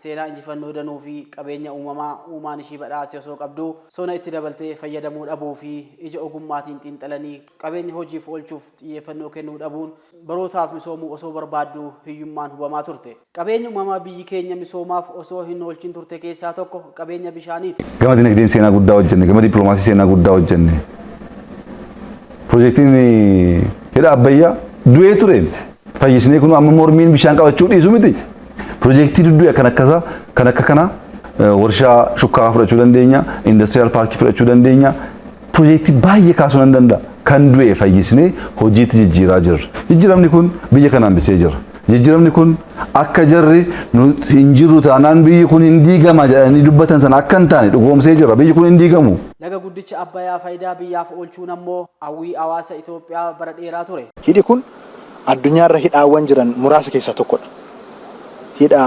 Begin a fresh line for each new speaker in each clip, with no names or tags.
Seenaa injifannoo danuu fi qabeenya uumamaa uumaan ishii badhaase osoo qabduu sona itti dabaltee fayyadamuu dhabuu fi ija ogummaatiin xiinxalanii qabeenya hojiif oolchuuf xiyyeeffannoo kennuu dhabuun barootaaf misoomuu osoo barbaadduu hiyyummaan hubamaa turte. Qabeenya uumamaa biyyi keenya misoomaaf osoo hin oolchin turte keessaa tokko qabeenya bishaaniiti.
Gama dinagdeen seenaa guddaa hojjenne, gama dippiloomaasii seenaa guddaa hojjenne. Piroojeektiin hidha Abbayyaa du'ee ture. Fayyisnee kun amma mormiin bishaan qabachuu dhiisu miti. Piroojeektii duddu'e kan akkasaa kan akka kanaa warshaa shukkaaraa fudhachuu dandeenya, industrial parkii fudhachuu dandeenya. Piroojeektii baay'ee kaasuu nan danda'a. Kan du'e fayyisnee hojiitti jijjiiraa jirra. Jijjiiramni kun biyya kana hambisee jira. Jijjiiramni kun akka jarri hin jirru taanaan biyyi kun hin diigama jedhanii dubbatan sana akka hin taane dhugoomsee jira. Biyyi kun hin diigamu.
Laga guddicha Abbayaa faayidaa biyyaaf oolchuun ammoo hawwii hawaasa Itoophiyaa bara dheeraa ture.
Hidhi kun addunyaarra hidhaawwan jiran muraasa keessaa tokkodha. Hidha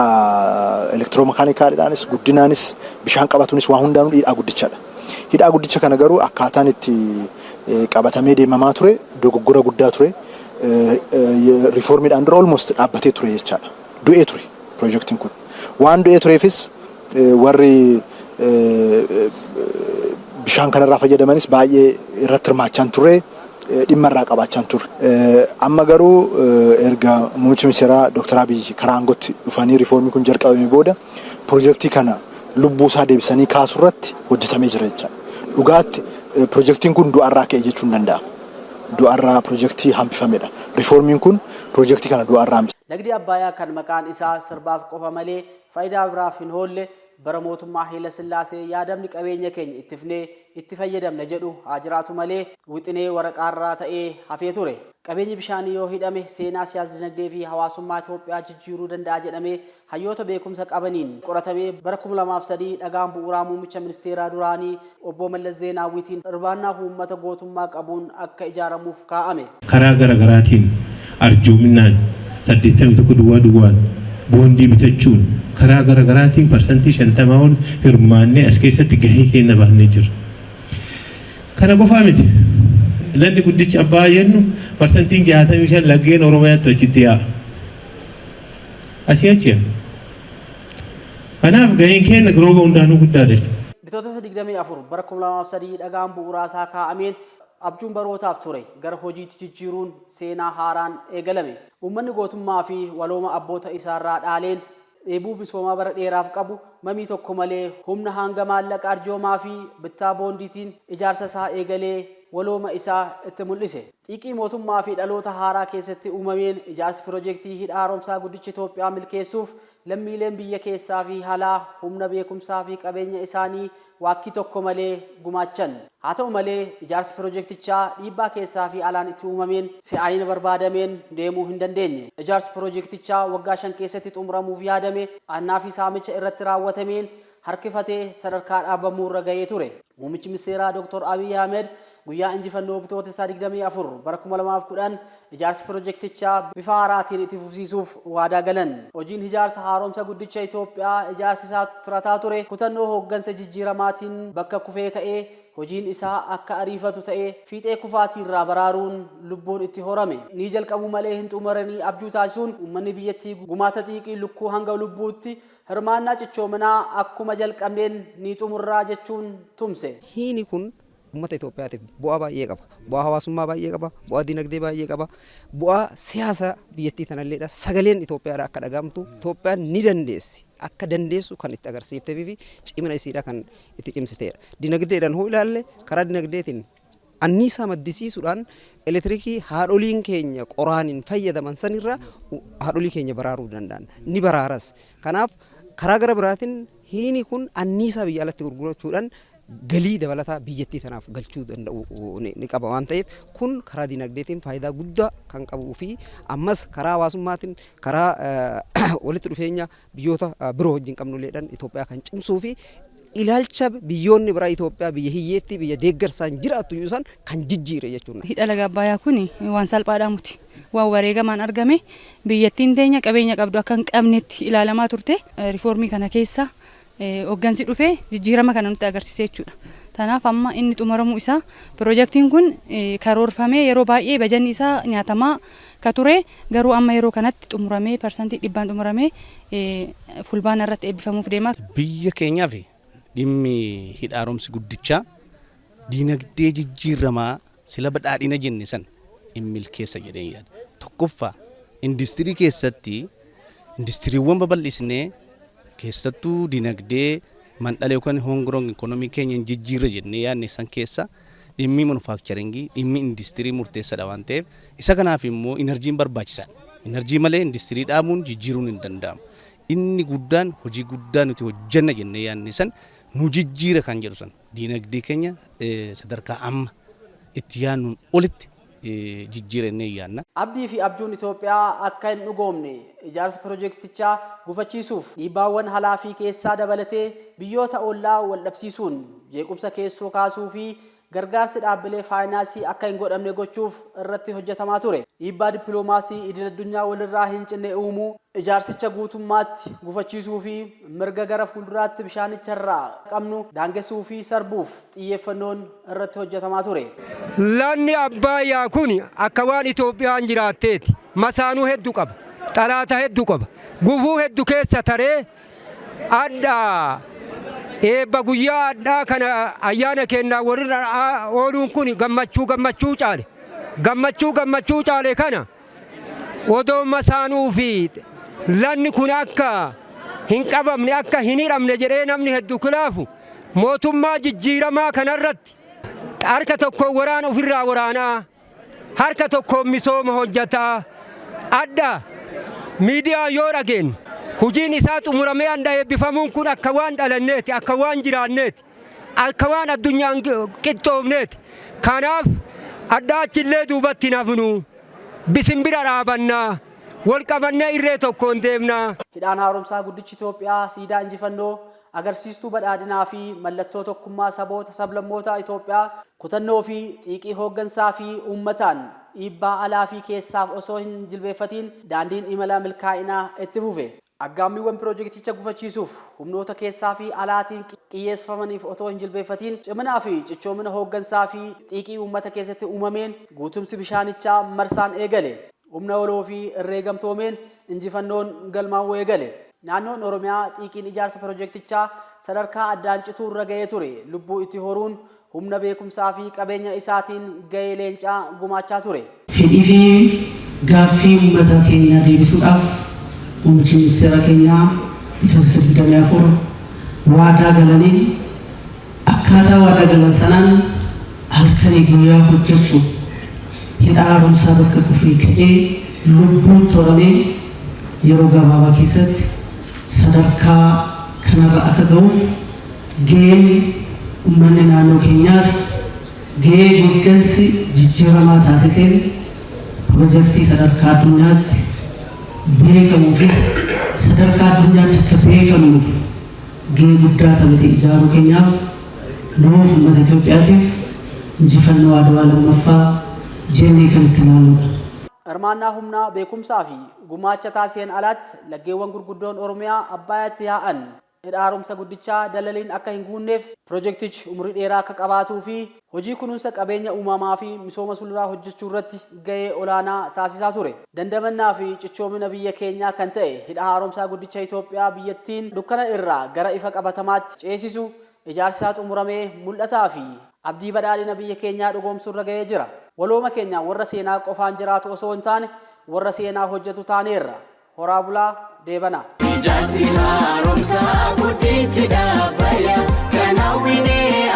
elektiroomakaanikaalidhaanis, guddinaanis, bishaan qabatuunis waan hundaanuu hidhaa guddichadha. Hidhaa guddicha kana garuu akkaataan itti qabatamee deemamaa ture dogoggora guddaa ture. Riifoormiidhaan dura almost dhaabbatee ture jechaadha. Du'ee ture piroojeektiin kun. Waan du'ee tureefis warri bishaan kanarraa fayyadamanis baay'ee irratti hirmaachaa hin turre, dhimma irraa qabaachaa hin turre. Amma garuu erga muummichi ministeeraa Dr. Abiy karaa aangootti dhufanii riifoormii kun jalqabame booda piroojeektii kana lubbuu isaa deebisanii kaasuu irratti hojjetamee jira jechaadha. Dhugaatti piroojeektiin kun du'arraa ka'e jechuun danda'ama. Du'arraa piroojeektii hambifamedha. Riifoormiin kun piroojeektii kana du'arraa hambise.
Lagdi Abbayaa kan maqaan isaa sirbaaf qofa malee faayidaa biraaf hin oolle bara mootummaa Hayila Sillaasee yaadamni qabeenya keenya ittifnee itti fayyadamna jedhu haa jiraatu malee wixinee waraqaarraa ta'ee hafee ture. Qabeenyi bishaanii yoo hidhame seenaa siyaas-dinagdee fi hawaasummaa Itoophiyaa jijjiiruu danda'a jedhamee hayyoota beekumsa qabaniin qoratamee bara 2003 dhagaan bu'uuraa muummicha ministeeraa duraanii Obbo Mallas Zeenaawwiitiin hirmaannaa uummata gootummaa qabuun akka ijaaramuuf kaa'ame.
Karaa gara garaatiin arjoominaan 81 duwwaa duwwaan boondii bitachuun karaa gara garaatiin parsantii 50 ol hirmaannee as keessatti gahee keenya bahnee jirra. Kana qofaa miti. Lagni guddichi Abbaa jennu parsantiin 65 laggeen Oromiyaatti achitti yaa'a. Asii achi yaa'a. Kanaaf gaheen keenya roga hundaanuu guddaadha jechuudha.
Bitootessa 24 bara 2003 dhagaan bu'uuraasaa kaa'ameen abjuun barootaaf ture gara hojiitti jijjiiruun seenaa haaraan eegalame. Uummanni gootummaa fi walooma abboota isaarraa dhaaleen dheebuu misoomaa bara dheeraaf qabu mamii tokko malee humna hanga maallaqa arjoomaa fi bittaa boondiitiin ijaarsa isaa eegalee walooma isaa itti mul'ise. Xiiqii mootummaa fi dhaloota haaraa keessatti uumameen ijaarsi pirojektii Hidha Haaromsaa Guddicha Itoophiyaa milkeessuuf lammiileen biyya keessaa fi alaa humna, beekumsaa fi qabeenya isaanii waakkii tokko malee gumaachan. Haa ta'u malee, ijaarsi pirojektichaa dhiibbaa keessaa fi alaan itti uumameen si'aayina barbaadameen deemuu hin dandeenye. Ijaarsi pirojektichaa waggaa 5 keessatti xumuramuuf yaadame hannaa fi saamicha irratti raawwatameen harkifatee sadarkaa dhaabamuurra ga'ee ture. Muummichi Ministeeraa Dr. Abiy Ahmed guyyaa injifannoo Bitootessa 24 bara 2010 ijaarsi pirojektichaa bifa haaraatiin itti fufsiisuuf waadaa galan. Hojiin ijaarsa haaromsa guddicha Itoophiyaa ijaarsi isaa tirataa ture kutannoo hooggansa jijjiiramaatiin bakka kufee ka'ee hojiin isaa akka ariifatu ta'ee fiixee kufaatiirraa baraaruun lubbuun itti horame. Ni jalqabu malee hin xumaranii abjuu taasisuun uummanni biyyattii gumaata xiiqii lukkuu hanga lubbuutti Hirmaannaa cichoominaa akkuma jalqabneen ni xumurraa jechuun tumse.
Hiini kun ummata Itoophiyaatiif bu'aa baay'ee qaba. Bu'aa hawaasummaa baay'ee qaba, bu'aa dinagdee baay'ee qaba, bu'aa siyaasa biyyattii tanalleedha. Sagaleen Itoophiyaadha akka dhaga'amtu, Itoophiyaan ni dandeessi, akka dandeessu kan itti agarsiiftee fi cimina isiidha kan itti cimsiteedha. Dinagdeedhaan hoo ilaalle, karaa dinagdeetiin anniisaa maddisiisuudhaan elektirikii haadholiin keenya qoraaniin fayyadaman sanirraa haadholii keenya baraaruu danda'an. Ni baraaras. Kanaaf karaa gara biraatiin hiini kun anniisaa biyya alatti gurgurachuudhaan galii dabalataa biyyattii tanaaf galchuu danda'u ni qaba waan ta'eef, kun karaa dinagdeetiin faayidaa guddaa kan qabuu fi ammas karaa hawaasummaatiin, karaa walitti dhufeenya biyyoota biroo wajjin qabnulleedhaan Itoophiyaa kan cimsuu fi ilaalcha biyyoonni biraa Itoophiyaa biyya hiyyeettii, biyya deeggarsaan jiraattu iyyuu isaan kan jijjiire jechuudha.
Hidha laga Abbayaa kun waan salphaadhaa miti. Waan wareegamaan argame. Biyyattiin teenya qabeenya qabdu akka hin qabnetti ilaalamaa turte. Riifoormii kana keessa hoggansi dhufe jijjiirama kana nutti agarsiise jechuudha. Tanaaf amma inni xumuramuu isaa, pirojektiin kun karoorfamee yeroo baay'ee bajanni isaa nyaatamaa, ka ture garuu amma yeroo kanatti xumuramee 100% xumuramee fulbaana irratti eebbifamuuf deema.
Biyya keenyaaf dhimmi hidha haaromsi guddichaa diinagdee jijjiiramaa sila badhaadhina jenne san hin milkeessa jedheen yaada. Tokkoffaa, industirii keessatti industiriiwwan babal'isnee keessattuu dinagdee mandhalee yookaan homegrown economy keenya hin jijjiirra jennee yaadne san keessa dhimmi manufacturingii, dhimmi industirii murteessaadha waan ta'eef, isa kanaaf immoo inerjiin barbaachisaadha. Inerjii malee industirii dhaabuun jijjiiruun hin danda'amu. Inni guddaan hojii guddaa nuti hojjenna jennee yaadne san nu jijjiira kan jedhu san diinagdee keenya sadarkaa amma itti yaadnuun olitti jijjiirannee yaadna.
Abdii fi abjuun Itoophiyaa akka hin dhugoomne ijaarsa pirojektichaa gufachiisuuf dhiibbaawwan alaa fi keessaa dabalatee biyyoota ollaa wal dhabsiisuun jeequmsa keessoo kaasuu fi gargaarsi dhaabbilee faayinaansii akka hin godhamne gochuuf irratti hojjetamaa ture. Dhiibbaa dippiloomaasii idil addunyaa walirraa hin cinne uumuu, ijaarsicha guutummaatti gufachiisuu fi mirga gara fuulduraatti bishaanicharraa qabnu daangessuu fi sarbuuf xiyyeeffannoon irratti hojjetamaa ture.
Lagni Abbaayyaa kun akka waan Itoophiyaan jiraatteeti. Masaanuu hedduu qaba. Xalaata hedduu qaba. Gufuu hedduu keessa taree adda eebba guyyaa addaa kana ayyaana kennaa walirra ooluun kun gammachuu gammachuu caale. Gammachuu gammachuu caale kana odoo masaanuu fi lagni kun akka hin qabamne, akka hin hidhamne jedhee namni hedduu kilaafu, mootummaa jijjiiramaa kanarratti harka tokkoon waraana ofirraa waraanaa, harka tokkoon misooma hojjataa, adda miidiyaa yoo dhageenye hojiin isaa xumuramee adda eebbifamuun kun akka waan dhalanneeti, akka waan jiraanneeti, akka waan addunyaan qixxoofneeti. Kanaaf adda achillee duubatti hin hafnu, bisin bira dhaabannaa, wal qabannee irree tokkoon deemnaa.
Hidhaan haaromsaa guddichi Itoophiyaa siidaa injifannoo, agarsiistuu badhaadhinaa fi mallattoo tokkummaa saboota sablammoota Itoophiyaa kutannoo fi xiiqii hooggansaa fi uummataan dhiibbaa alaa fi keessaaf osoo hin jilbeeffatiin daandiin imala milkaa'inaa itti fufe. Aggaammiiwwan pirojekticha gufachiisuuf humnoota keessaa fi alaatiin qiyyeeffamaniif otoo hin jilbeeffatiin ciminaa fi cichoomina hooggansaa fi xiiqii uummata keessatti uumameen guutumsi bishaanichaa marsaan eegale. Humna waloo fi irree gamtoomeen injifannoon galmaa'uu eegale. Naannoon Oromiyaa xiiqiin ijaarsa pirojektichaa sadarkaa addaan cituu irra ga'ee ture lubbuu itti horuun humna, beekumsaa fi qabeenya isaatiin ga'ee leencaa gumaachaa ture.
Fedhii fi gaaffii uummata keenyaa deebisuudhaaf muummichi ministeera keenyaa Bitootessa 24 waadaa galanii, akkaataa waadaa galan sanaan halkanii guyyaa hojjechuun hidha haaromsaa bakka kufee ka'ee lubbuun toramee yeroo gabaabaa keessatti sadarkaa kanarra akka ga'uuf ga'een uummanni naannoo keenyaas ga'ee hooggansi jijjiiramaa taasiseen pirojektii sadarkaa addunyaatti beekamuufis sadarkaa addunyaatti akka beekamnuuf ga'ee guddaa taphate ijaaruu keenyaaf nuuf uummata Itoophiyaatiif injifannoo Adwaa lammaffaa jennee kan itti ilaaludha.
Hirmaannaa humnaa, beekumsaa fi gumaacha taasiseen alaatti laggeewwan gurguddoon Oromiyaa Abbaayyaatti yaa'an hidha haaromsa guddichaa dalaliin akka hin guunneef, pirojektichi umurii dheeraa akka qabaatuu fi hojii kunuunsa qabeenya uumamaa fi misooma sululaa hojjechuu irratti ga'ee olaanaa taasisaa ture. Dandamannaa fi cichoomina biyya keenyaa kan ta'e hidha haaromsaa guddicha Itoophiyaa biyyattiin dukkana irraa gara ifa qabatamaatti ceesisu ijaarsi isaa xumuramee mul'ataa fi abdii badhaadhina biyya keenyaa dhugoomsuu irra ga'ee jira. Walooma keenya warra seenaa qofaan jiraatu osoo hin taane warra seenaa hojjetu taaneerra. Horaa bulaa, deebanaa.
Ijaarsi haaromsaa guddichi dhaabbaya kan hawwinee.